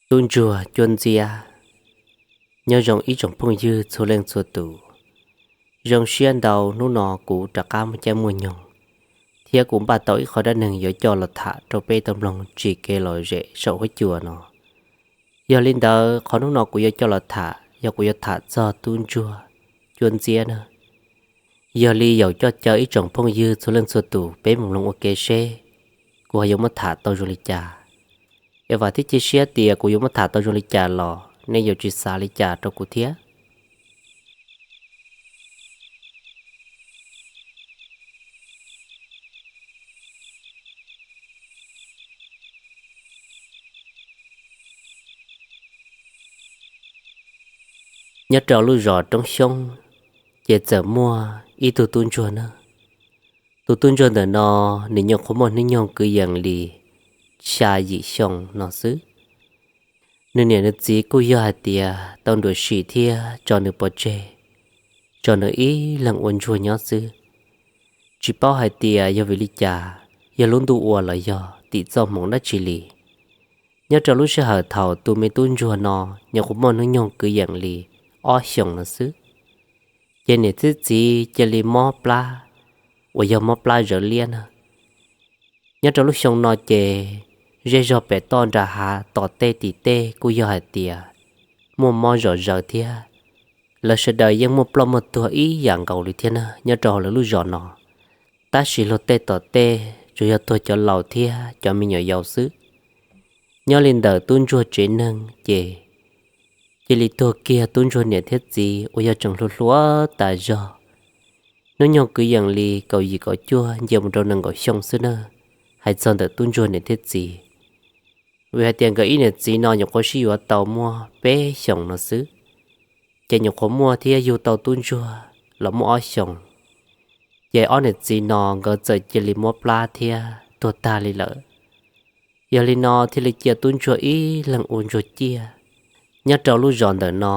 Tub ntsuag cuab ntxiab. Nyob zoo ib tsoom phooj ywg txhua leej txhua tus, zoo siab ntau hnub no kuv rov qab muaj caij muaj nyoog thiab kuv npaj tau ib qho dab neeg yuav coj los tham rau peb tau mloog tsis kev lom zem saum huab cua no. Yog li ntawd qhov hnub no kuv yuav coj los tham yog kuv yuav tham txog tub ntsuag cuab ntxiab na. Yog li yaum coj caw ib tsoom phooj ywg txhua leej txhua tus peb mus mloog ua ke seb kuv ho yuav muab tham tau zoo li cas. Es vam thiab cia siab tias kuv yuav muab tham tau zoo li cas los nej yuav tsis xav li cas rau kuv thiab. Nyob rau lub zos Roob Xyoob, ces txawm muaj ib tug tub ntsuag na. Tus tub ntsuag ntawm no, nws nyuam qhuav muaj hnub nyoog kwv yees li xya yim xyoo no xwb. Nws niam nws txiv kuj yog hais tias tau nruam sim thiab tso nws pov tseg, tso nws ib leeg ua ntsuag nyob xwb. Tsis paub hais tias yog vim li cas, yog lub ntuj ua los yog tim txoj hmoov dab tsi li. Nyob rau lub sij hawm thaum tus me tub ntsuag no nyuam qhuav muaj hnub nyoog kwv yees li ob xyoos no xwb, ces niam thiab txiv cia li mob plab, uas yog mob plab zawv liab na. Nyob rau lub xyoo no ces zej zog pem toj nram hav tom tej tim tej kuj yog hais tias muaj mob zom zaws thiab. Lawv sawv daws yeej muaj ploj muaj tuag ib yam nkaus li thiab na nyob rau hauv lawv lub zos no. Tab sis luag tej tom tej tsuas yog tuag cov laus thiab cov me nyuam yaus xwb. Nyob li ntawm tub ntsuag tsev neeg ces cia li tuag kiag tub ntsuag niam thiab txiv uas yog tseem hluas hluas tas zog. Hnub nyoog kwv yees li kaum yim kaum cuaj nce mus rau nees nkaum xyoo xwb na, hais txog ntawm tub ntsuag niam thiab txiv. Vim hais tias nkawd ib niam txiv no nyuam qhuav sib yuav tau muaj peb xyoos no xwb, ces nyuam qhuav muaj thiab yug tau tub ntsuag los muaj ob xyoos, ces ob niam txiv no nkawd txawm cia li mob plab thiab tuag tag li lawm. Yog li no thiaj li cia tub ntsuag ib leeg ua ntsuag ciaj nyob rau lub zos ntawm no.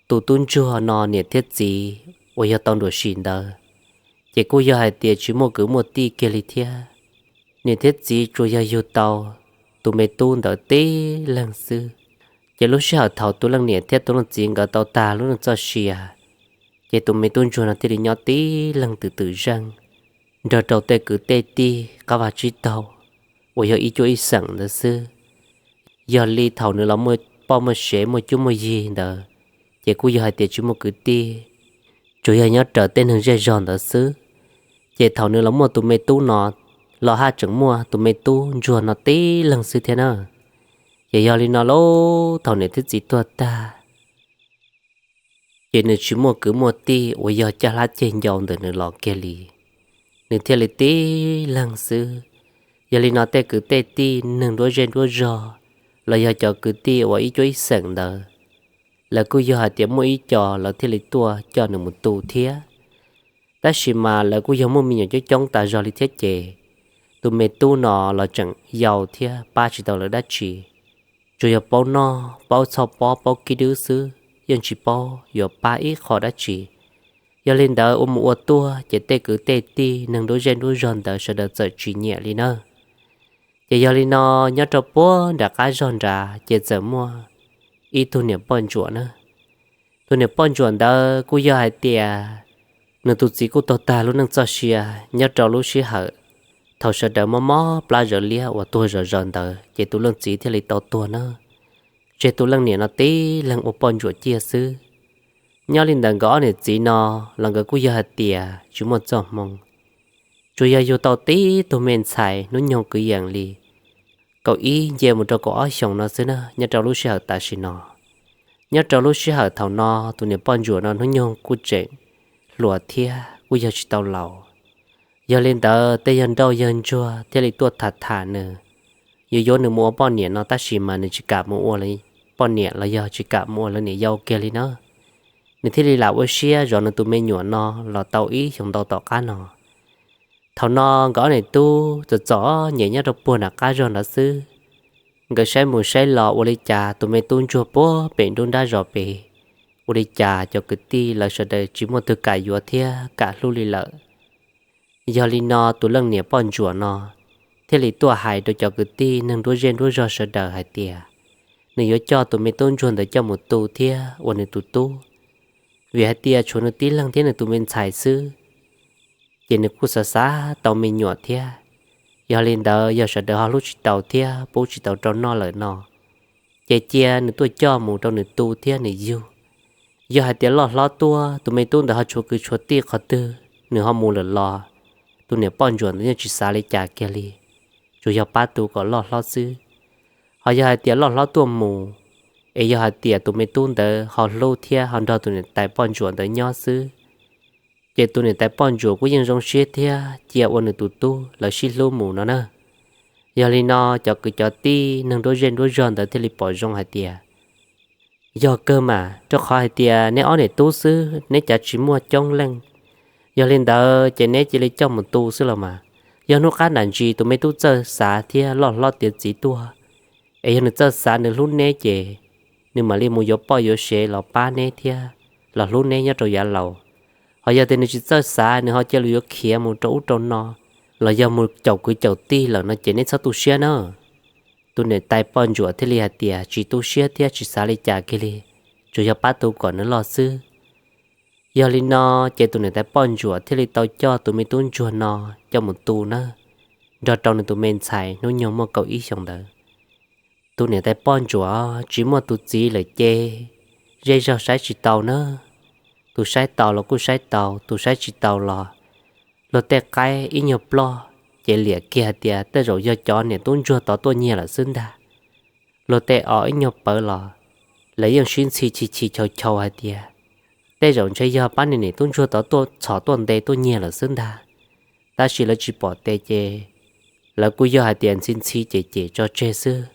Tus tub ntsuag no niam thiab txiv uas yog tau nruam sim ntawd, ces kuj yog hais tias tsis muaj kwv muaj tij kiag li thiab. Niam thiab txiv tsuas yog yug tau tus me tub ntawd tib leeg xwb. Ces lub sij hawm thaum tus leej niam thiab tus leej txiv nkawd tau tag lub neej txoj sia, ces tus me tub ntsuag no thiaj li nyob tib leeg twm twm zeej nrog rau tej kwv tej tij qab vag tsib taug uas yog ib cuab ib xeem ntawd xwb. Yog li thaum nws los muaj poj muaj sev muaj cuab muaj yig ntawd, ces kuj yog hais tias tsis muaj kwv tij, tsuas yog nyob raws tej neeg zej zog ntawd xwb. Ces thaum nws los muaj tus me tub no, los haj tseem muaj tus me tub ntsuag no tib leeg xwb thiab na. Ces yog li no lauj, thaum niam thiab txiv tuag tag, ces nws tsis muaj kwv muaj tij uas yog caj hlab ceg ncau ntawm nws los kiag li, nws thiaj li tib leeg xwb. Yog li no tej kwv tej tij neeg nruab zej nruab zog los yog cov kwv tij uas ib cuab ib xeem ntawd, lawv kuj yog hais tias muaj ib co lawv thiaj li tuaj coj nws mus tu thiab. Tab sis mas lawv kuj yog muaj me nyuam coob coob tas zog li thiab ces tus me tub no los tseem yau thiab pab tsis tau lawv dab tsi. Tsuas yog paub noj paub txhoj pob paub kib dwb xwb, yeej tsis paub yuav pab ib qho dab tsi. Yog li ntawd ua mus ua tuaj ces tej kwv tej tij neeg nruab zej nruab zog ntawd sawv daws txawm tsis nyiam li na. Ces yog li no, nyob rau puag nram qab zog nrad ces txawm muaj ib tug niam poj ntsuam na. Tus niam poj ntsuam ntawd kuj yog hais tias nws tus txiv kuj tau tag lub neej txoj sia nyob rau lub sij hawm thaum sawv daws mob mob plab zawv liab uas tuag zom zaws ntawd ces tus leej txiv thiaj li tau tuag na. Tseg tus leej niam no tib leeg ua poj ntsuam ciaj xwb. Nyob li ntawd nkawd ob niam txiv no los nkawd kuj yog hais tias tsis muaj txoj hmoo, tsuas yog yug tau tib tug me ntxhais hnub nyoog kwv yees li kaum ib nce mus rau kaum ob xyoos no xwb na nyob rau lub sij hawm tam sim no. Nyob rau lub sij hawm thaum no tus niam poj ntsuam no hnub nyoog kuj tseem hluas thiab kuj yog tsis tau laus. Yog li ntawd tej yawg nrauj yawg ntsuag thiaj li tuaj tham tham nws, yuav yuav nws mus ua poj niam no tab sis mas nws tsis kam mus ua poj niam los yog tsis kam mus ua lawv niam yau kiag li na. Nws thiaj li lam ua siab zov nws tus me nyuam no los tau ib xyoos ntau tom qab no. Thaum no nkawd ob niam tub txom txom nyem nyob rau puag nram qab zog ntawd xwb. Nkawd saib mus saib los ua li cas tus me tub ntsuag puag pem nruab nrab zos pem, ua li cas cov kwv tij lawv sawv daws tsis muaj twg kam yuav thiab kam hlub li lawm. Yog li no tus leej niam poj ntsuam no thiaj li tuaj hais rau cov kwv tij neeg nruab zej nruab zog sawv daws hais tias, nws yuav coj tus me tub ntsuag ntawd coj mus tu thiab ua nws tus tub, vim hais tias tshuav nws tib leeg thiab nws tus me ntxhais xwb, ces nws kuj xav xav tau me nyuam thiab. Yog li ntawd yog sawv daws ho hlub tsis tau thiab pub tsis tau rau noj lawm no, ces cia nws tuaj coj mus rau nws tu thiab nws yug. Yog hais tias loj hlob tuaj, tus me tub ntawd ho tshuav kwv tshuav tij qhov twg nws ho mus lawm los, tus niam poj ntsuam ntawd yeej tsis xav li cas kiag li, tsuas yog pab tu kom loj hlob xwb. Ho yog hais tias loj hlob tuaj mus, es yog hais tias tus me tub ntawd ho hlub thiab ho nrog tus niam tais poj ntsuam ntawd nyob xwb, ces tus niam tais poj ntsuam kuj yeej zoo siab thiab cia ua nws tus tub, lawv sib hlub mus no na. Yog li no cov kwv cov tij neeg nruab zej nruab zog ntawd thiaj li pom zoo hais tias, yog kawg mas, rau qhov hais tias neb ob niam tub xwb, neb cav tsis muaj coob leej. Yog li ntawd ces neb cia li coj mus tu xwb los mas. Yog hnub qab nram ntsis tus me tub txawj xav thiab loj hlob tiav txiv tuaj, es yog nws txawj xav nws hlub neb ces nws mam li mus yuav poj yuav sev los pab neb thiab los hlub neb nyob rau yav laus. Ho yog tias nws tsis txawj xav, nws ho cia li yuav khiav mus rau ub rau no, los yog mus caum kwv caum tij lawm no ces neb txhob tu siab na. Tus niam tais poj ntsuam thiaj li hais tias tsis tu siab thiab tsis xav li cas kiag li, tsuas yog pab tu kom nws loj xwb. Yog li no ces tus niam tais poj ntsuam thiaj li tau coj tus me tub ntsuag no coj mus tu na, nrog rau nws tus me ntxhais hnub nyoog muaj kaum ib xyoos ntawd. Tus niam tais poj ntsuam tsis muaj tus txiv lawm ces zej zog saib tsis taus na. Tus saib taus los kuj saib taus, tus saib tsis taus los luag tej qaib ib nyuag ploj ces liam kiag hais tias tej zaum yog cov niam tub ntsuag tod tuaj nyiag lawm xwb ntag. Luag tej os ib nyuag pawv los lawv yeej sib ntxhi chis chis chaus chaus hais tias tej zaum ntshe yog pab niag niam tub ntsuag tod tuaj txhom tuaj nte tuaj nyiag lawm xwb ntag. Tab sis lawv tsis pom tes ces lawv kuj yog hais tias ntxhi ntxhi cem cem tso tseg xwb,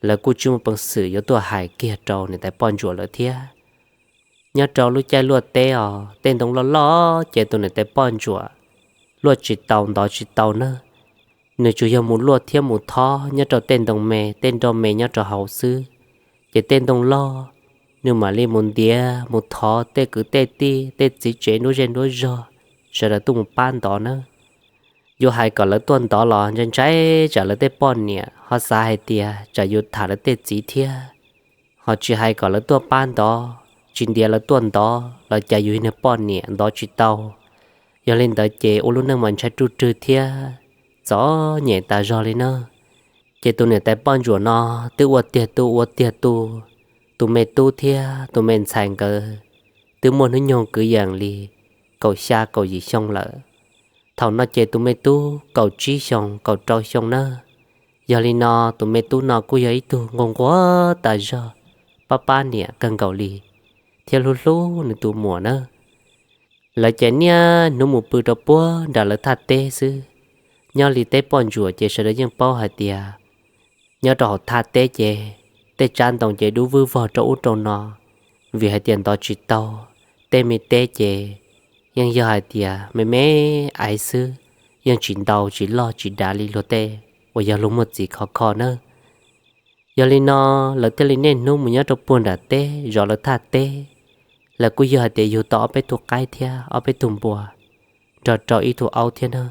lawv kuj tsis muaj peev xwm yuav tuaj hais kiag rau niam tais poj ntsuam lawv thiab. Nyob rau lub caij luaj teb os, tej ntoo loj loj ces tus niam tais poj ntsuam luaj tsis tau ntov tsis tau na. Nws tsuas yog mus luaj thiab mus thob nyob rau tej ntoo me tej nroj me nyob rau hauv xwb. Ces tej ntoo loj, nws mam li mus ntiav mus thov tej kwv tej tij tej txiv tsev nruab zej nruab zog, sawv daws tuaj mus pab ntov na. Yuav hais kom lawv tuaj ntov los ntshai ntshai tsam lawv tej poj niam ho xav hais tias tsam yus tham lawv tej txiv thiab. Ho tsis hais kom lawv tuaj pab ntov, tsis ntiav lawv tuaj ntov los cas yus yog niag poj niam ntov tsis tau. Yog li ntawd ces ua lub neej mas ntshai ruj rwg thiab txom nyem tas zog li na. Ces tus niam tais poj ntsuam no twb ua tiag tu ua tiag tu, tus me tub thiab tus me ntxhais nkawd twb muaj hnub nyoog kwv yees li kaum xya kaum yim xyoo lawm. Thaum no ces tus me tub kaum tsib xyoo kaum rau xyoo na. Yog li no tus me tub no kuj yog ib tug nquag nquag tas zog, pab pab niam kawg nkaus li, thiab hlub hlub nws tus muam na. Lawv ces niaj hnub mus pw rau puag nram lawv thaj teb xwb. Nyob li teb poj ntsuam ces sawv daws yeej paub hais tias nyob rau hauv thaj teb ces tej tsab ntoo ces dub vwj vog rau ub rau no, vim hais tias ntov tsis tau. Tej me teb ces yeej yog hais tias me me aiv xwb, yeej tsis ntau tsis loj tsis dav li luag tej uas yog luag muaj txiv khov kho na. Yog li no lawv thiaj li niaj hnub mus nyob rau puag nram teb zov lawv thaj teb. Lawv kuj yog hais tias yug tau ob peb tug qaib thiab ob peb tug npua nrog rau ib tug aub thiab na.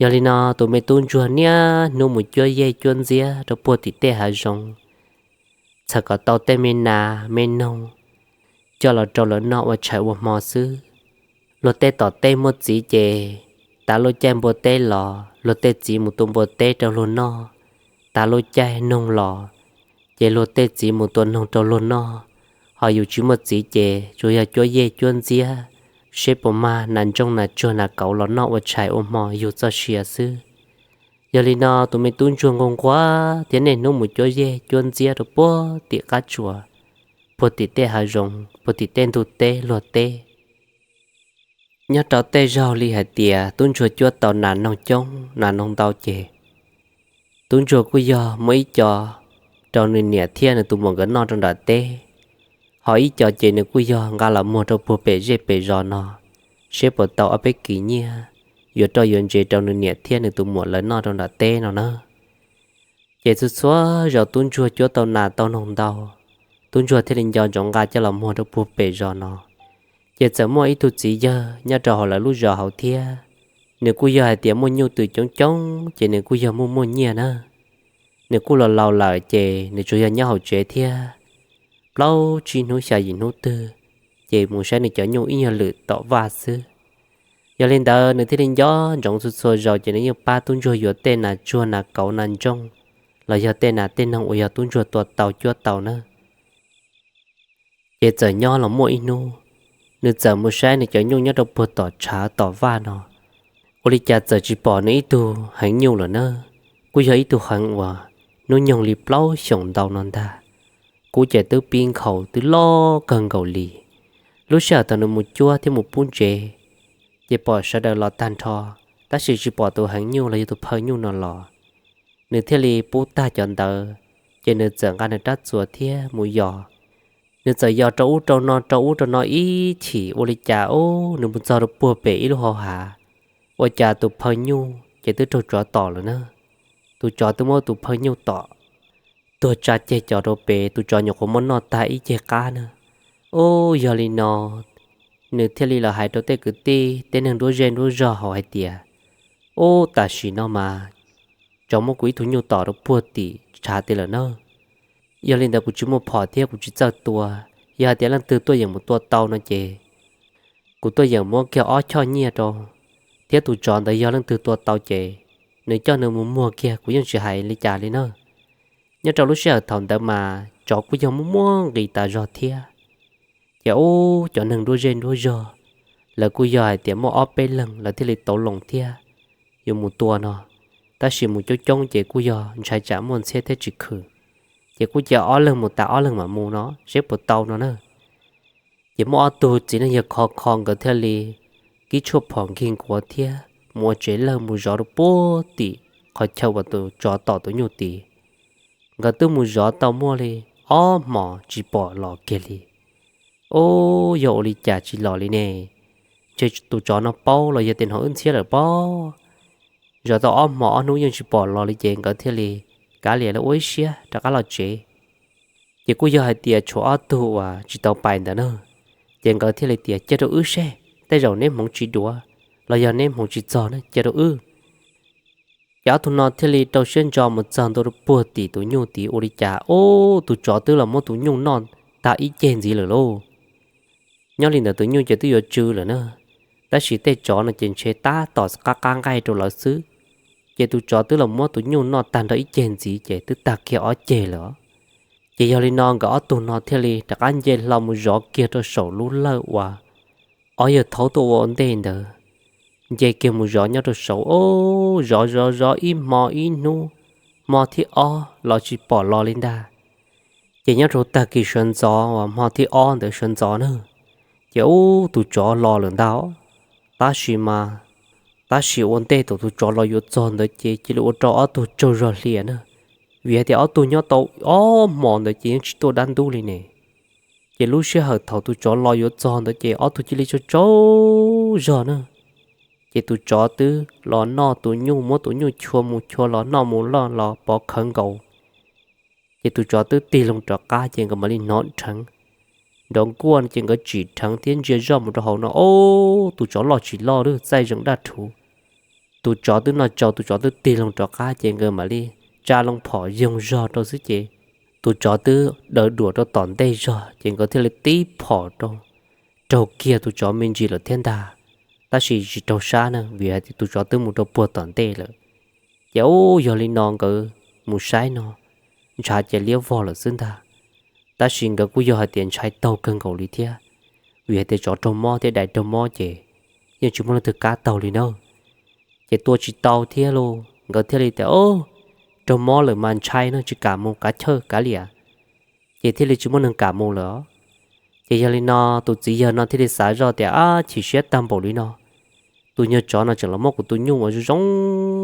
Yog li no tus me tub ntsuag niaj hnub mus cuab yej cuab ntxiab rau puag tim tej hav zoov, txhawm kom tau tej me nas me noog coj los rau lawv noj ua tshais ua hmo xwb. Luag tej tom tej muaj txiv ces tav luaj caij npua teb los luag tej txiv mus tua npua teb rau luag noj, tav luaj caij noog los ces luag tej txiv mus tua noog rau luag noj. Ho yus tsis muaj txiv ces tsuas yog cuab yej cuab ntxiab, seb puas mag nas ntsooj nas tsuag nas kauv los noj ua tshais ua hmo yug txoj sia xwb. Yog li no tus me tub ntsuag nquag nquag thiab niaj hnub mus cuab yej cuab ntxiab rau puag tim qab tsuas, puag tim tej hav zoov, puag tim tej ntug teb luag teb. Nyob rau tej zaug li hais tias tub ntsuag cuab tau nas noog coob nas noog ntau ces tub ntsuag kuj yog muab ib co rau nws niam thiab nws tus muam nkawd noj rau nram teb. Ho ib co ces nws kuj yog nqa los muag rau puag pem zej pem zos no, seb puas tau ob peb kis nyiaj yuav rau yuav ntsev rau nws niam thiab nws tus muam lawv noj rau nram teb no na. Ces txhua txhua zaus tub ntsuag cuab tau nas tau noog ntau, tub ntsuag thiaj li nco ntsoov nqa coj los muag rau puag pem zos no. Ces txawm muaj ib tug txiv yawg nyob rau hauv lawv lub zos hauv thiab, nws kuj yog hais tias muaj nyuj twm coob coob ces nws kuj yog muaj muaj nyiaj na. nws kuj los laus lawm ces nws tsuas yog nyob hauv tsev thiab. Plaub tsib hnub xya yim hnub twg ces mus saib nws cov nyuj ib nyuag lwm tom vaj xwb. Yog li ntawd nws thiaj li nco ntsoov txhua txhua zaus ces nws yeej pab tub ntsuag yuav tej nas tsuag nas kauv nas ntsooj los yog tej nas tej noog uas yog tub ntsuag tua tau cuab tau na. Ces txawm nyob los muaj ib hnub, nws txawm mus saib nws cov nyuj nyob rau puag tom tshav tom vaj no, ua li cas txawm tsis pom nws ib tug heev nyuj lawm na. Kuj yog ib tug heev uas hnub nyoog li plaub xyoos ntau no ntag, kuv ces twb pib nkhaus twb loj kawg nkaus li. Lub sij hawm thaum nws mus cuab thiab mus pub ntsev, ces pom sawv daws los tag nrho, tab sis tsis pom tus heev nyuj los yog tus phaw nyuj no los. Nws thiaj li pub tag cov ntawd, ces nws txawm nqa nws rab txuas thiab mus yos. Nws txawm yos rau ub rau no rau ub rau no ib chim ua li cas ub nws mus txog rau puag pem ib lub hau hav, ua cas tus phaw nyuj ces twb raug tsov tom lawm na. Tus tsov twb muab tus phaw nyuj tom tuag tsa ceg cov rau pem, tus tsov nyuam qhuav muab noj tag ib ceg qab na. Ub, yog li no nws thiaj li los hais rau tej kwv tij tej neeg nruab zej nruab zog hauv hais tias, ub, tam sim no mas tsov muab kuv ib tug nyuj tom rau puag tim tshav tid lawm na. Yog li ntawd kuv tsis muaj phom thiab kuv tsis txawj tua. Yog hais tias leej twg tuaj yeem mus tua tau no ces kuv tuaj yeem muab kiag ob choj nyiaj rau, thiab tus tsov ntawd yog leej twg tua tau ces nws coj nws mus muag kiag, kuv yeej tsis hais li cas li na. Nyob rau lub sij hawm thaum ntawd mas tsov kuj yog muaj muaj nqis tas zog thiab. Ces ub, cov neeg nruab zej nruab zog, lawv kuj yog hais tias muaj ob peb leeg lawv thiaj li tau loo thiab yuav mus tua no, tab sis mus coob coob ces kuj yog ntshai tsam muaj ntxhiab thiab tsis khwm, ces kuj cia ob leeg mus tas ob leeg mam mus no seb puas tau no na. Ces muaj ob tug txiv neej yawg khov kho nkawd thiaj li kib tshuaj phom nkig nkuav thiab mus ua tsev lawg mus zov rau puag tim qhov chaw uas tus tsov tom tus nyuj tid. Nkawd twb mus zov tau muaj li ob hmos tsis pom los kiag li. Ub, yog ua li cas tsis los li ne? Ntshe tus tsov no paub los yog tias hnov wb ntxhiab lawm pob. Zov tau ob hmos ob hnub yeej tsis pom los li ces nkawd thiaj li kav liam lawv ua ib siab rov qab los tsev. Ces kuj yog hais tias tshuav ob tug uas tsis tau pais ntawd na, ces nkawd thiaj li tias cia rau wb seb, tej zaum neb hmoov tsis duav los yog neb hmoov tsis txog na, cia rau wb. Ces ob tug no thiaj li rau siab ntso mus txog ntua rau puag tim tus nyuj tid ua li cas ub, tus tsov twb los muab tus nyuj noj tag ib ceg ntxiv lawm lauj. Nyob li ntawd tus nyuj ces twb yuav tsw lawm na, tab sis tej tsov no ces ntshe tab tom qab qab nqaij rau lawv xwb. Ces tus tsov twb los muab tus nyuj noj tag nrho ib ceg ntxiv ces twb tag kiag ob ceg lawm. Ces yog li no nkawd ob tug no thiaj li rov qab nce hlo mus zov kiag rau saum lub lawj uas ob yawg thaub tuaj ua ntej ntawd. Nce kiag mus zov nyob rau saud, zov zov zov ib hmo ib hnub, hmo thib ob los tsis pom los li ntag. Ces nyob rau tag kis sawv ntxov uas hmo thib ob ntawd sawv ntxov na, ces ub, tus tsov los lawm ntag. Tab sis mas, tab sis ua ntej thaum tus tsov los yuav txog ntawd ces cia li ua rau ob tug tsaug zog hlias na, vim hais tias ob tug nyob tau ob hmos ntawd ces yeej tsis tuaj dab ntub li ne. Ces lub sij hawm thaum tus tsov los yuav txog ntawd ces ob tug cia li tsaug tsaug zog na. Ces tus tsov twb los noj tus nyuj, muab tus nyuj chua mus chua los noj mus noj los pov khawv nkaus. Ces tus tsov twb tig loo rov qab ces nkawd mam li hnov rheev nrov nkuaj no ces nkawd tsim rheev thiab ntsia zoj mus rau hauv no, ob, tus tsov loj tsis loj lawm, txaij zeeg daj rhuv. Tus tsov twb noj tsau, tus tsov twb tig loo rov qab ces nkawd mam li tsa loo phom yoog zog rau xwb ces tus tsov twb daws duam rau tom ntej zog ces nkawd thiaj li tib phom rau, raug kiag tus tsov me ntsis lawm thiab ntag. Tab sis tsis raug sab na vim hais tias tus tsov twb mus rau puag tom ntej lawm. Ces ub, yog li no nkawd mus saib no ntshav ces liab vog lawm xwb ntag. Tab sis nkawd kuj yog hais tias ntshai taug kawg nkaus li thiab, vim hais tias tsov raug mob thiab dais raug mob ces yeej tsis muaj leej twg kam taug li na. Ces tua tsis tau thiab lauj, nkawd thiaj li tias, raug mob lawm mas ntshai no tsis kam mus, kav chawj kav liam. Ces thiaj li tsis muaj neeg kam mus lawm. Ces yog li no tus txiv yawg no thiaj li xav zoj tias, ab, chim siab tag npaum li no, tus nyuag tsov no tseem los muab kuv tus nyuj uas zoo zoo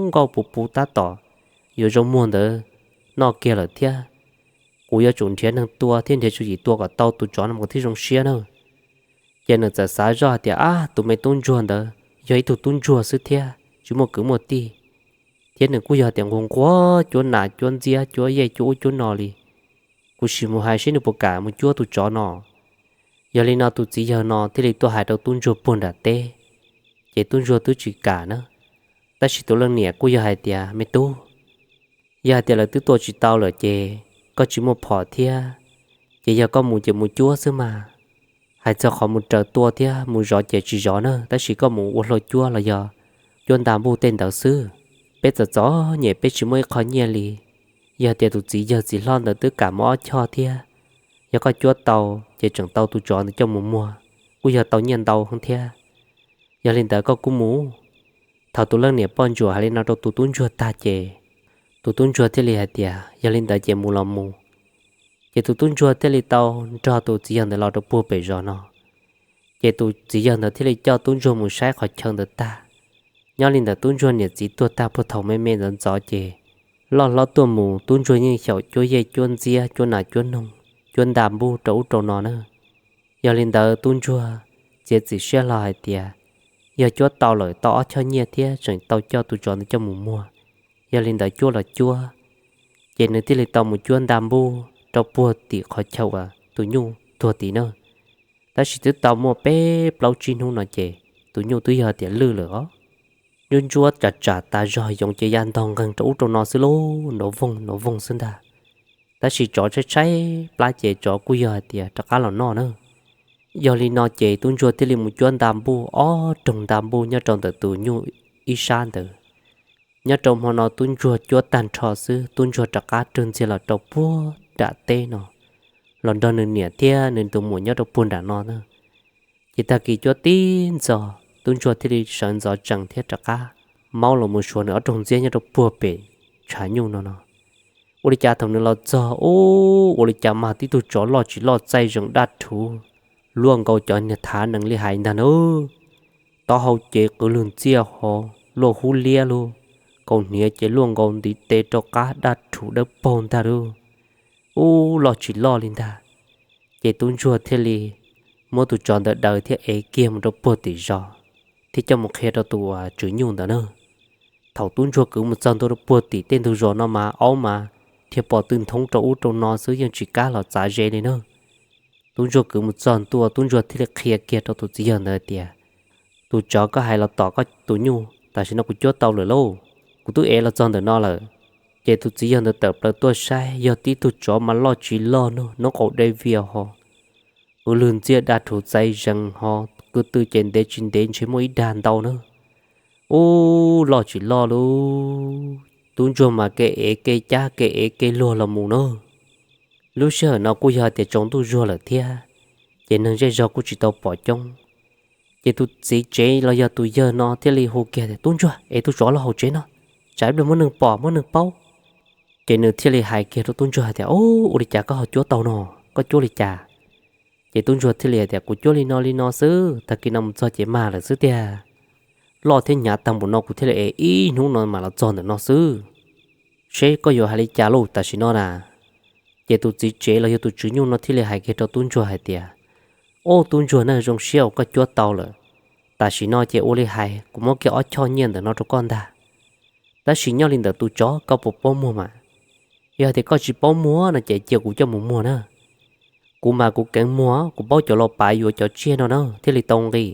nkauj puv puv tab tom yuav zoo muag ntawd noj kiag lawm thiab. Kuv yuav tsum nrhiav neeg tua thiab nrhiav tswv yim tua kom tau tus tsov no mas thiaj zoo siab na. Ces nws txawm xav zoj hais tias, ab, tus me tub ntsuag ntawd yog ib tug tub ntsuag xwb thiab tsis muaj kwv muaj tij, thiab nws kuj yog tias nquag nquag cuab nas cuab ntxiab cuab yej cuab ub cuab no li. Kuv sim mus hais seb nws puas kam mus cuab tus tsov no. Yog li no tus txiv yawg no thiaj li tuaj hais rau tub ntsuag puag nram teb, ces tub ntsuag twb tsis kam na. Tab sis tus leej niam kuj yog hais tias, me tub, Yog hais tias lawv twb tua tsis tau lawm ces koj tsis muaj phom thiab, ces yog koj mus ces mus cuab xwb mas. Hais txog qhov mus raws tua thiab mus zov ces tsis zov na, tab sis koj mus ua hlua cuab los yog cuab nta npuj tej ntawd xwb. Peb txom txom nyem peb tsis muaj ib qho nyiaj li. Yog tias tus txiv yawg txiv hlob ntawd twb kam muab ob choj thiab, yog koj cuab tau ces tseem tau tus tsov ntawd coj mus muag, kuj yog tau nyiaj ntau thiab. Yog li ntawd koj kuj mus. Thaum tus leej niam poj ntsuam hais li no rau tus tub ntsuag tag ces tus tub ntsuag thiaj li hais tias yog li ntawd ces mus los mus. Ces tus tub ntsuag thiaj li tau nrog tus txiv yawg ntawd los rau puag pem zos no. Ces tus txiv yawg ntawd thiaj li coj tub ntsuag mus saib qhov chaw ntawd tag. Nyob li ntawd tub ntsuag niam txiv tuag tag puag thaum me me ntxov ntxov ces loj hlob tuaj mus tub ntsuag yeej xyaum cuab yej cuab ntxiab cuab nas cuab noog, cuab nta npuj rau ub rau no na. Yog li ntawd tub ntsuag txiav txim siab hlo hais tias yog cuab tau lawm tau ob choj nyiaj thiab tseem tau coj tus tsov ntawd coj mus muag, yog li ntawd cuab los cuab. Ces nws thiaj li tau mus cuab nta npuj rau puag tim qhov chaw uas tus nyuj tuag tid na. Tab sis twb tau muaj peb plaub tsib hnub no ces tus nyuj twb yog tias lwj lawm os. Nyuj ntsuab tsam tsam tas zog yoov ces ya ntog nqeeg rau ub rau no xwb lauj, nrov voog nrov voog xwb ntag. Tab sis tsov tshaib tshaib plab ces tsov kuj yog hais tias rov qab los noj na. Yog li no ces tub ntsuag thiaj li mus cuab nta npuj ob roog nta npuj nyob rau ntawm tus nyuj ib sab ntawd. Nyob rau hmo no tub ntsuag cuab tag nrho xwb tub ntsuag rov qab rwg ntxiag los rau puag nram teb no, los nrog nws niam thiab nws tus muam nyob rau puag nram no na. Ces tag kis cuab tib ntxog tub ntsuag thiaj li sawv ntxov tsees thiab rov qab maub los mus suav nws ob roog ntxiab nyob rau puag pem tshav nyuj no no. Ua li cas thaum nws los txog ub, ua li cas mas tib tug tsov loj tsis loj txaij zees daj rhuv, luaj nkaus cov niag thav nees li hais ntag na. Taub hau ces qw lwg ntxiaj hov luaj hub liab lug, kaus hniav ces luaj nkaus ntiv tes rau qab daj rhuv dawb paug ntag lauj. Ub, loj tsis loj li ntag. Ces tub ntsuag thiaj li muab tus tsov ntawd daws thiab ev kiag mus rau puag tim zos, thiab coj mus qhia rau tus tswv nyuj ntawd na. Thaum tub ntsuag kwv mus txog ntua rau puag tim tej ntug zos no mas aub mas thiaj pom tw nthoob rau ub rau no xwb yeej tsis kam los txav ze li na. Tub ntsuag kwv mus txog ntua tub ntsuag thiaj li qhia kiag rau tus txiv yawg ntawd tias, tus tsov koj hais los tom koj tus nyuj tam sim no kuv cuab tau lawm lauj, kuv twb ev los txog ntawm no lawm. Ces tus txiv yawg ntawd tawm plaws tuaj saib yog tib tug tsov mas loj tsis loj no, noob qaum dej vias ho, qw lwg ntxiaj daj rhuv txaij zees ho, kwv tw ces ntev tsis ntev ntshe muaj ib dag ntau na. Ub, loj tsis loj lauj. Tub ntsuag mas kev ev kev cab kev ev kev luag los mus na. Lub sij hawm no kuj yog tias tsaus ntuj zuag lawm thiab, ces neeg zej zog kuj tsis tau pom coob. Ces tus txiv tsev los yog tus yawg no thiaj li hu kiag tias, tub ntsuag, es tus tsov los hauv tsev no, tsam ib pliag muaj neeg pom muaj neeg paub. Ces nws thiaj li hais kiag rau tub ntsuag hais tias, ub, ua li cas koj ho cuab tau no, koj cuab li cas? Ces tub ntsuag thiaj li hais tias, kuv cuab li no li no xwb, tag kis no mus txog ces mag lawm xwb tiag. Loj thiab hnyav tag npaum no kuv thiaj li ev ib hnub no mam los txog ntawm no xwb. Seb koj yuav hais li cas lauj tam sim no na. Ces tus txiv tsev los yog tus tswv nyuj no thiaj li hais kiag rau tub ntsuag hais tias, ub, tub ntsuag na, zoo siab uas koj cuab tau lawm. Tam sim no ces ua li hais kuv muab kiag ob choj nyiaj ntawm no rau koj ntag. Tab sis nyob li ntawm tus tsov koj puas paub muag mas? Yog hais tias koj tsis paub muag no ces cia kuv coj mus muag na. Kuv mas kuv keev muag, kuv paub cov los pav yuav cov tsiaj no na thiaj li tau nqi.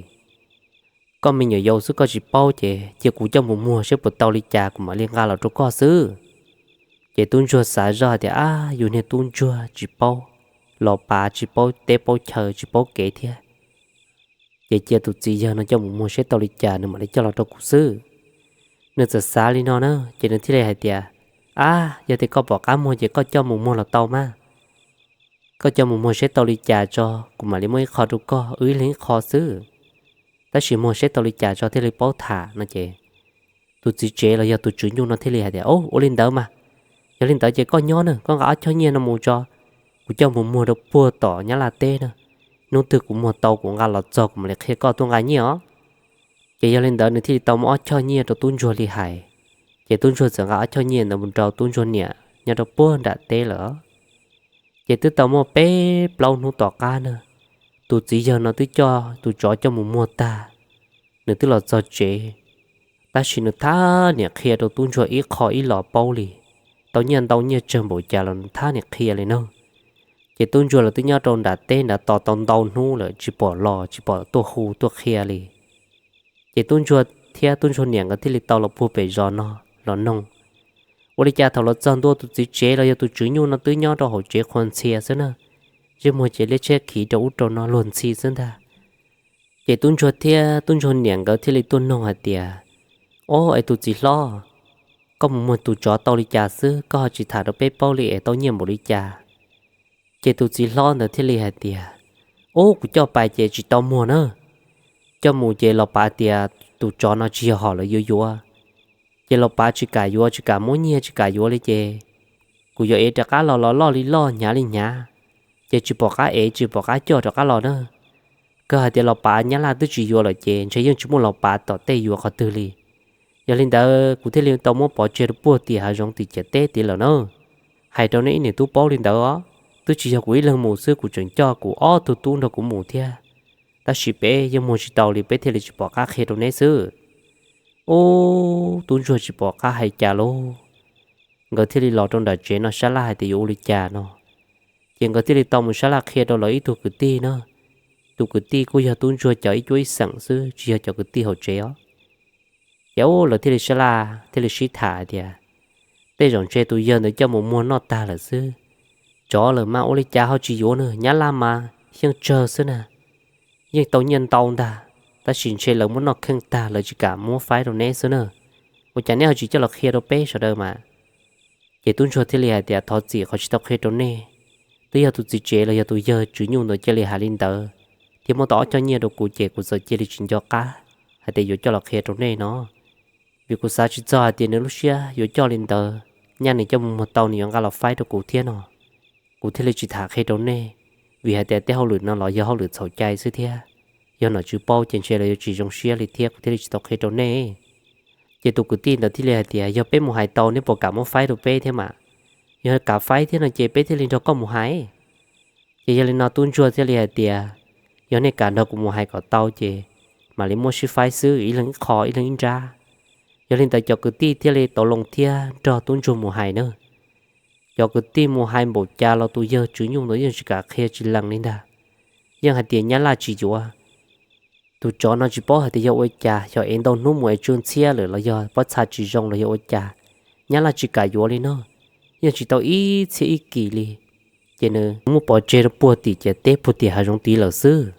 Koj me nyuam yaus xwb koj tsis paub ces cia kuv coj mus muag seb puas tau li cas kuv mam li nqa los rau koj xwb. Ces tub ntsuag xav zoj hais tias, ab, yus niag tub ntsuag tsis paub los pav tsis paub teb paub chaw tsis paub kev thiab, ces cia tus txiv yawg no coj mus muag seb tau li cas nws mam li coj los rau kuv xwb. Nws txawm xav li no na ces nws thiaj li hais tias, ab, yog tias koj pom qab muag ces koj coj mus muag los tau mas. Koj coj mus muag seb tau li cas tso kuv mam li muab ib qho rau koj, wb ib leeg ib qho xwb. Tab sis muag seb tau li cas tso thiaj li paub tham no ces tus txiv tsev los yog tus tswv nyuj no thiaj li hais tias, ub, ua li ntawd mas. Yog li ntawd ces koj nyob na, koj nqa ob choj nyiaj no mus tso, kuv coj mus muag rau puag tom Nyab Laj teb na. Hnub twg kuv muag tau kuv nqa los txog kuv mam li qhia koj tuaj nqa nyiaj os. Ces yog li ntawd nws thiaj li tau muab ob choj nyiaj rau tub ntsuag li hais. Ces tub ntsuag txawm nqa ob choj nyiaj ntawd mus rau tub ntsuag niam nyob rau puag nram teb lawm. Ces twb tau muaj peb plaub hnub tom qab na, tus txiv yawg no twb coj tus tsov coj mus muag tag, nws twb los txog tsev. Tab sis nws thab niam qhia rau tub ntsuag ib qho ib los paub li, tau nyiaj ntau nyiaj tsawg npaum cas los nws thab niam qhia li na. Ces tub ntsuag los twb nyob rau nram teb nrad tos tau ntau hnub lawm tsis pom los tsis pom tuaj hu tuaj qhia li. Ces tub ntsuag thiab tub ntsuag niam nkawd thiaj li tau los puag pem zos no los noog, Ua li cas thaum los txog ntua tus txiv tsev los yog tus tswv nyuj no twb nyob rau hauv tsev qhuas ntxhias xwb na, ntsej muag ces liab tshiab khiv rau ub rau no luag ntxhi xwb ntag. Ces tub ntsuag thiab tub ntsuag niam nkawd thiaj li tuaj noog hais tias, Ob, es tus txiv hlob, koj mus muag tus tsov tau li cas xwb koj ho tsis tham rau peb paub li es tau nyiaj npaum li cas? Ces tus txiv hlob ntawd thiaj li hais tias, Ub, kuv coj pais ces tsis tau muag na. Coj mus ces los pav tias tus tsov no tsis yog hom lawv yuav yuav, ces los pav tsis kam yuav, tsis kam muab nyiaj, tsis kam yuav li ces kuv yuav ev rov qab los los loj li loj, hnyav li hnyav, ces tsis pom qab ev tsis pom qab coj rov qab los na. Kawg hais tias los pav nyab laj twb tsis yuav lawm ces ntshe yeej tsis muaj los pav tom tej yuav qhov twg li. Yog li ntawd kuv thiaj li tau muab pov tseg rau puag tim hav zoov tim ciam teb tid lawm na. Hais rau nej ib niam tub paub li ntawd os, twb tsis yog kuv ib leeg mus xwb, kuv tseem coj kuv ob tug tub nrog kuv mus thiab. Tab sis peb yeej muag tsis tau li, peb thiaj li tsis pom qab qhia rau neb xwb. Ub, tub ntsuag tsis pom qab hais cas lauj. Nkawd thiaj li los rau nram tsev no sab laj hais tias yuav ua li cas no. Ces nkawd thiaj li tau mus sab laj qhia rau lawv ib tug kwv tij na. Tus kwv tij kuj yog tub ntsuag cov ib cuab ib xeem xwb, tsis yog cov kwv tij hauv tsev os. Ces ub, lawv thiaj li sab laj thiaj li sib tham hais tias, Tej zaum ntshe tus yawg ntawd coj mus muag noj tag lawm xwb. Tsov lawm mas ua li cas ho tsis yuav na, nyab laj mas yeej tsawg xwb na, yeej tau nyiaj ntau ntag, tab sis ntshe lawv muab noj kheej tag lawv tsis kam muab faib rau neb xwb na. Ua cas neb ho tsis coj los qhia rau peb sawv daws mas? Ces tub ntsuag thiaj li hais tias, Thov txim qhov tsis tau qhia rau nej. Twb yog tus txiv tsev los yog tus yawg tswv nyuj ntawd cia li hais li ntawd, thiab muab tau ob choj nyiaj rau kuv ces kuv txawm cia li tsis nco qab hais tias yuav coj los qhia rau nej no. Vim kuv xav tsis txog hais tias nws lub siab yuav coj li ntawd, nyaj nws coj mus muag tau nws yuav nqa los faib rau kuv thiab no. Kuv thiaj li tsis tham qhia rau nej, vim hais tias tej hauj lwm no los yog hauj lwm txhaum cai xwb thiab, yog nom tswv paub ces ntshe los yuav tsis zoo siab li thiab, kuv thiaj li tsis tau qhia rau nej. Ces tus kwv tij ntawd thiaj li hais tias, Yog peb mus hais tau neb puas kam muab faib rau peb thiab mas? Yog kam faib thiab no ces peb thiaj li nrog koj mus hais. Ces yog li no tub ntsuag thiaj li hais tias, Yog nej kam nrog kuv mus hais kom tau ces mam li muab sib faib xwb, ib leeg ib qho ib leeg ib nrab. Yog li ntawd cov kwv tij thiaj li tau loo thiab nrog tub ntsuag mus hais na. Cov kwv tij mus hais npaum cas los tus yawg tswv nyuj ntawd yeej tsis kam qhia tsis lees li ntag. Yeej hais tias nyab laj tsis yuav, tus tsov no tsis paub hais tias yog ua cas xyov ev ntau hnub mus es tsw ntxhiab lawm los yog pob txha tsis zoo los yog ua cas, nyab laj tsis kam yuav li no, yeej tsis tau ib txhiab ib kis li. Ces nws muab pov tseg rau puag tim ciam teb puag tim hav zoov tid lawm xwb.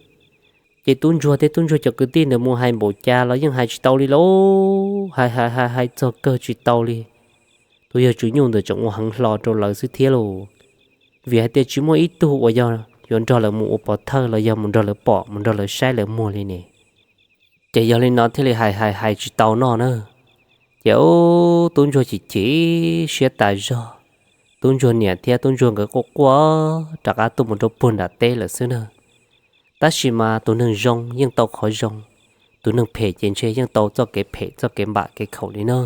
Ces tub ntsuag thiab tub ntsuag cov kwv tij ntawd mus hais npaum cas los yeej hais tsis tau li lauj, hais hais hais hais txog kawg tsis tau li. Tus yawg tswv nyuj ntawd tseem ua heev hlo rau lawv xwb thiab lauj, vim hais tias tsis muaj ib tug uas yog yuav nrog lawv mus ua pov thawj los yog mus nrog lawv pom mus nrog lawv saib lawv muag li ne. Ces yog li no thiaj li hais hais hais tsis tau noj na. Ces ub, tub ntsuag chim chim siab tas zog, tub ntsuag niam thiab tub ntsuag nkawd quaj quaj rov qab tuaj mus rau puag nram teb lawm xwb na. Tab sis mas tus neeg zoo yeej tau qhov zoo, tus neeg phem ces ntshe yeej tau txoj kev phem txoj kev npam kev khaum li na.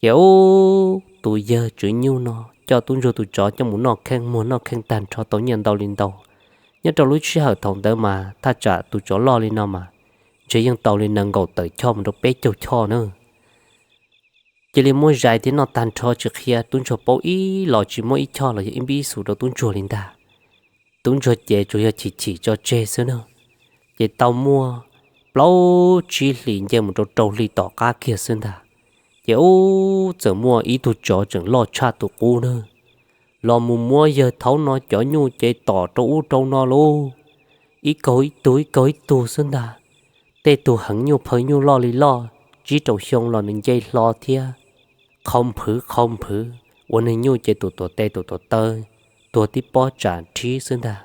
Ces ub, tus yawg tswv nyuj no coj tub ntsuag tus tsov coj mus noj kheej muag noj kheej tag nrho tau nyiaj ntau li ntau. Nyob rau lub sij hawm thaum ntawd mas thaj tsam tus tsov loj li no mas ntshe yeej tau li nees nkaum tawm choj mus rau peb caug choj na. Cia li muab zais thiab noj tag nrho tsis qhia tub ntsuag paub ib los tsis muab ib choj los yog ib npib ib xus rau tub ntsuag li ntag. Tub ntsuag ces tsuas yog chim chim tso tseg xwb na. Ces tau muaj plaub tsib hlis nce mus rau rau hli tom qab kiag xwb ntag, ces ub, txawm muaj ib tug tsov tseem loj tshaj tus qub na, los mus muab yawg thaum no cov nyuj ces tom rau ub rau no lauj, ib kaug ib tug ib kaug ib tug xwb ntag. Tej tug heev nyuj phaw nyuj loj li loj, tsib rau xyoo los nws nce hlo thiab, qhau nphwv qhau nphwv, ua neeg nyuj ces tus tuam tes tus tuam taw tuag tib pob tsam rhib xwb ntag.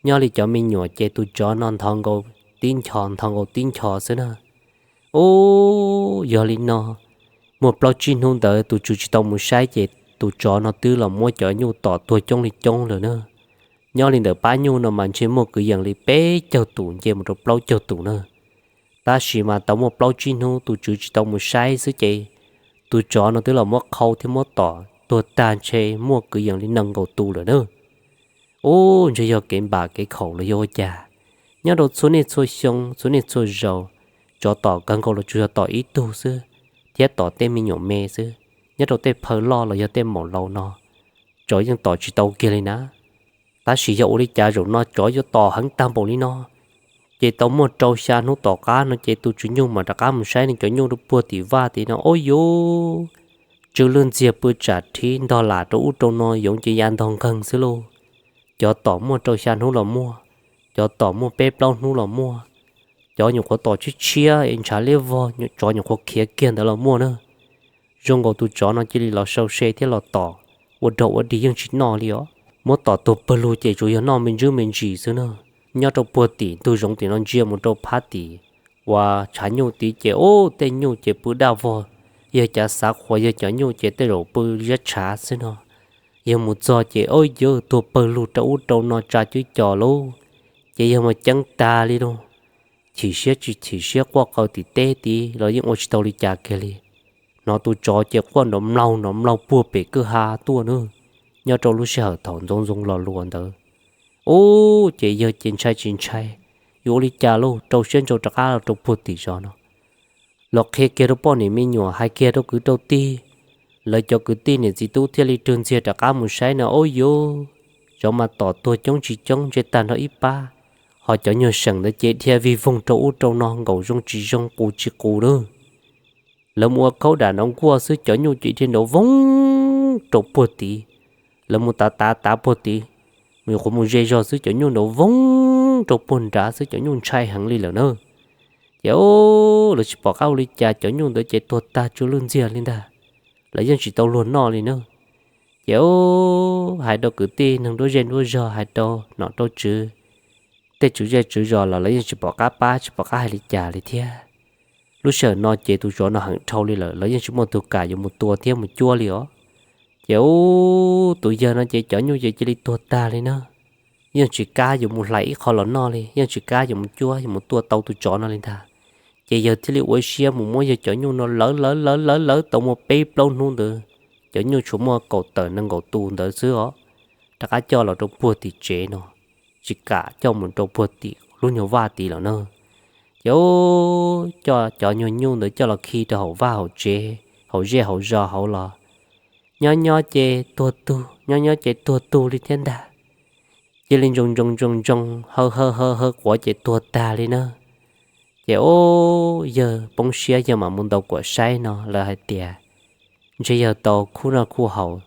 Nyob li cov me nyuam ces tus tsov no nthos nkaus tib nchos nthos nkaus tib nchos xwb na. Ub, yog li no, muaj plaub tsib hnub ntawd tus tswv tsis tau mus saib ces tus tsov no twb los muab cov nyuj tom tuag coob li coob lawm na. Nyob li ntawm pab nyuj no mas ntshe muaj kwv yees li peb caug tus nce mus rau plaub caug tus na. Tab sis mas tau muaj plaub tsib hnub tus tswv tsis tau mus saib xwb ces tus tsov no twb los muab qhau thiab muab tom tuag tag ntshe muaj kwv yees li nees nkaum tus lawm na. Ub, ntshe yog kev npam kev khaum los yog ua cas, nyob rau txhua niaj txhua xyoo txhua niaj txhua zaus, tsov tom kawg nkaus los tsuas yog tom ib tug xwb, thiab tom tej me nyuam me xwb. Nyob rau tej phaw loj los yog tej maum laus no, tsov yeej tom tsis tau kiag li na. Tab sis yog ua li cas zaum no tsov yuav tom heev tag npaum li no? Ces tau muaj rau xya hnub tom qab no ces tus tswv nyuj mam rov qab mus saib nws cov nyuj rau puag tim vaj tim no, ub yuv, tsw lwj ntxiag pw tsam rhib ntog lam rau ub rau no yoov ces ya ntog nkeeg xwb lauj. Cov tom muaj rau xya hnub los muaj, cov tom muaj peb plaub hnub los muaj, cov nyuam qhuav tom tshiab tshiab es ntshav liab vog, tsov nyuam qhuav khiav kiag ntawd los muaj na. Zoo nkaus tus tsov no cia li los sau se thiab los tom ua dog ua dig yeej tsis noj li os. Muab tom tuag pawg lug ces tsuas yog noj me ntsis me ntsis xwb na. Nyob rau puag tim ntug zoov tim no ntsia mus rau phab tim uas tshav nyuj tid ces ub tej nyuj ces pw daj vog, yog cav xav qhuas yog cov nyuj ces tej zaum pw ziab tshav xwb no. Yog mus txog ces ub yawg tuag pawg lug rau ub rau no tsa cwb cos lauj, ces yog mas ceeb tag li lauj. Chim siab tsis chim siab quaj qw tim teb tid los yeej ua tsis tau li cas kiag li. Hnov tus tsov ces quaj nrov mlaug nrov mlaug puag pem kwj ha tuaj na. Nyob rau lub sij hawm thaum ntxoov ntxoo los luas ntawd, ub ces yawg ces ntshai tsis ntshai, yuav ua li cas lauj, rau siab ntsws rov qab los rau puag tim zos no los qhia kiag rau poj niam me nyuam, hais kiag rau kwv rau tij. Lawv cov kwv tij niam txiv tub thiaj li rwg ntxiag rov qab mus saib no ub yawg, tsov mas tom tuag coob tsis coob ntshe tag nrho ib pab, ho cov nyuag seem ntawd ces dhia vig voog rau ub rau no nkaum zoo tsis zoo qus tsis qus na. Lawv mus ua khaub dam nrov nkuaj xwb cov nyuj ces dhia nrov voog rau puag tid. Lawv mus tav tav tav puag tid, mus qhuav mus ze zog xwb cov nyuj nrov voog rau puag nrad xwb cov nyuj ntshai heev li lawm na. Ces lawv tsis pom qab ua li cas cov nyuj ntawd ces tuag tag tsw lwj ntxiag li ntag. Lawv yeej tsis tau luag noj li na. Ces hais rau kwv tij neeg nruab zej nruab zog, hais rau nom rau tswv, tej tswv zej tswv zos los lawv yeej tsis pom qab pab tsis pom qab hais li cas li thiab. Lub sij hawm no ces tus tsov no heev dhau li lawm, lawv yeej tsis muaj tus kam yuav mus tua thiab mus cuab li os. Ces ub tus yawg no ces cov nyuj ces cia li tuag tag li na. Yeej tsis kam yuav mus hlais ib qho los noj li, yeej tsis kam yuav mus cuab yuav mus tua tau tus tsov no li ntag. Ces yawg thiaj li ua siab mus muab yawg cov nyuj no lawv lawv lawv lawv lawv tau muaj peb plaub hnub ntawd, cov nyuj tsuas muaj kaum tawm nees nkaum tus ntawd xwb os, rov qab coj los rau puag tim tsev no, tsis kam coj mus rau puag tim lub nyuag vaj tid lawm na. Ces coj cov nyuag nyuj ntawd coj los khi rau hauv vaj hauv tsev, hauv zej hauv zos hauv los, nyob nyob ces tuag tug, nyob nyob ces tuag tug li thiab ntag. Cia li ntsoos ntsoos ntsoos ntsoos, haw haw haw haw quav ces tuag tag li na. Ces ub yawg poob siab yawg mam mus ntaus kuam saib no lawv hais tias ntshe yawg tau khuj noj khuj haus,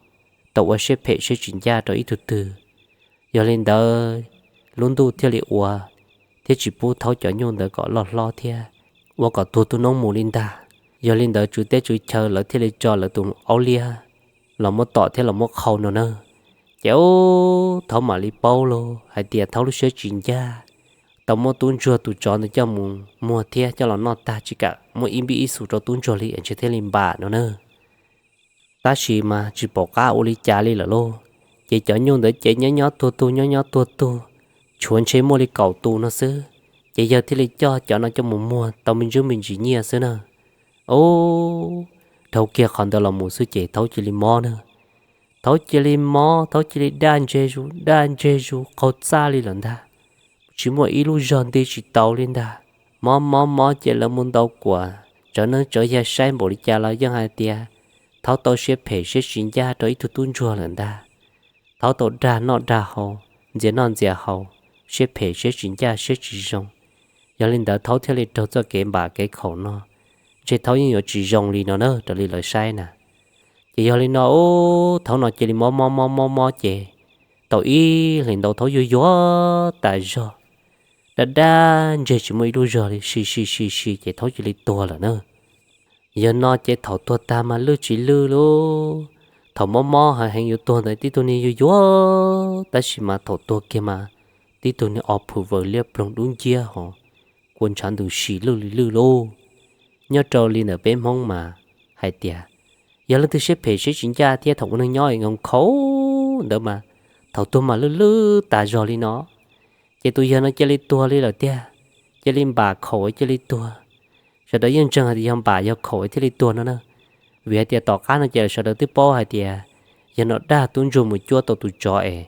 tau ua siab phem siab tsis ncaj rau ib tug twg. Yog li ntawd lub ntuj thiaj li ua thiab tsis pub thaub cov nyuj ntawd kom loj hlob thiab ua kom tuag tu noob mus li ntag. Yog li ntawd tswv teb tswv chaw lawv thiaj li tso lawv tus aub liab los muab tom thiab los muab qhau no na. Ces ub thaub mam li paub lauj hais tias thaub lub siab tsis ncaj, tau muab tub ntsuag tus tsov ntawd coj mus muag thiab coj los noj tag tsis kam muaj ib npib ib xus rau tub ntsuag li es ntshe thiaj li npam no na. Tab sis mas tsis pom qab ua li cas li lawm lauj. Ces cov nyuj ntawd ces nyob nyob tuag tug nyob nyob tuag tug, tshuav ntshe muaj li kaum tus no xwb. Ces yawg thiaj li coj cov no coj mus muag tau me ntsis me ntsis nyiaj xwb na. Ub, dhau kiag qhov ntawd los mus xwb ces thaub cia li mob na. Thaub cia li mob, thaub cia li daj ntseg zus daj ntseg zus qaug txaj li lawm ntag. Tsis muaj ib lub zog nti tsis tau li ntag. Mob mob mob ces lawv mus ntaus kuam, tsawv neeb tsawv yaig saib npaum li cas los yeej hais tias thaub tau siab phem siab tsis ncaj rau ib tug tub ntsuag lawm ntag. Thaub tau dag noj dag haus, ntxias noj ntxias haus, siab phem siab tsis ncaj siab tsis zoo. Yog li ntawd thaub thiaj li raug txoj kev npam kev khaum no, ntshe thaub yeej yuav tsis zoo li no na raws li lawv saib na. Ces yog li no ub thaub no cia li mob mob mob mob mob ces tau ib hlis ntau thaub yuag yuag tas zog, daj daj ntseg tsis muaj ib lub zog li, si si si si ces thaub cia li tuag lawm na. Yog no ces thaum tuag tag mas lwj tsis lwj lauj. Thaum mob mob heev heev yuav tuag ntawd tib tug niag yuag yuag, tab sis mas thaum tuag kiag mas tib tug niag o phwm vaws liab ploog dub nciab hos, kua ntshav ntws si lwj li lwj lauj. Nyob rau li ntawm peb Hmoob mas hais tias yog leej twg siab phem siab tsis ncaj thiab thaum ua neeg nyob nkaus khaus ntawd mas thaum tuag mas lwj lwj tas zog li no. Ces tus yawg no cia li tuag li lawm tiag, cia li npam khaum cia li tuag. Sawv daws yeej ntseeg hais tias yog npam yog khaum thiaj li tuag no na. Vim hais tias tom qab no ces sawv daws twb paub hais tias yog no dag tub ntsuag mus cuab tau tus tsov es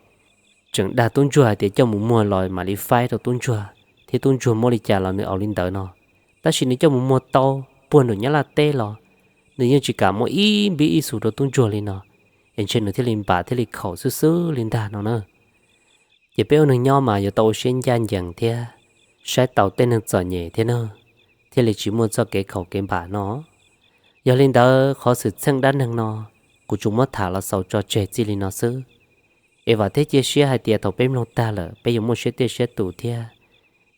tseem dag tub ntsuag hais tias coj mus muag los mam li faib rau tub ntsuag, thiab tub ntsuag muab li cas los nws au li ntawd no. Tab sis nws coj mus muag tau puag nram Nyab Laj teb los nws yeej tsis kam muab ib npib ib xus rau tub ntsuag li no, es ntshe nws thiaj li npam thiaj li khaum xwb xwb li ntag no na. Ces peb ua neeg nyob mas yuav tau ua siab ncaj ncees thiab saib taus tej neeg txom nyem thiab na, thiaj li tsis muaj txoj kev khaum kev npam no. Yog li ntawd qhov xwm txheej dab neeg no kuv tsuas muab tham los xaus tso tseg txij li no xwb. Es vam thiab cia siab hais tias thaum peb mloog tag lawm peb yuav muaj siab tiaj siab tus thiab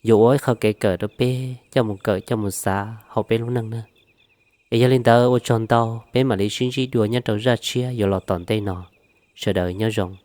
yuav ua ib qho kev kawm rau peb coj mus kawm coj mus xav hauv peb lub neej na. Es yog li ntawd ua tsaug ntau, peb mam li sib ntsib dua nyob rau zaj tshiab yuav los tom ntej no. Sawv daws nyob zoo.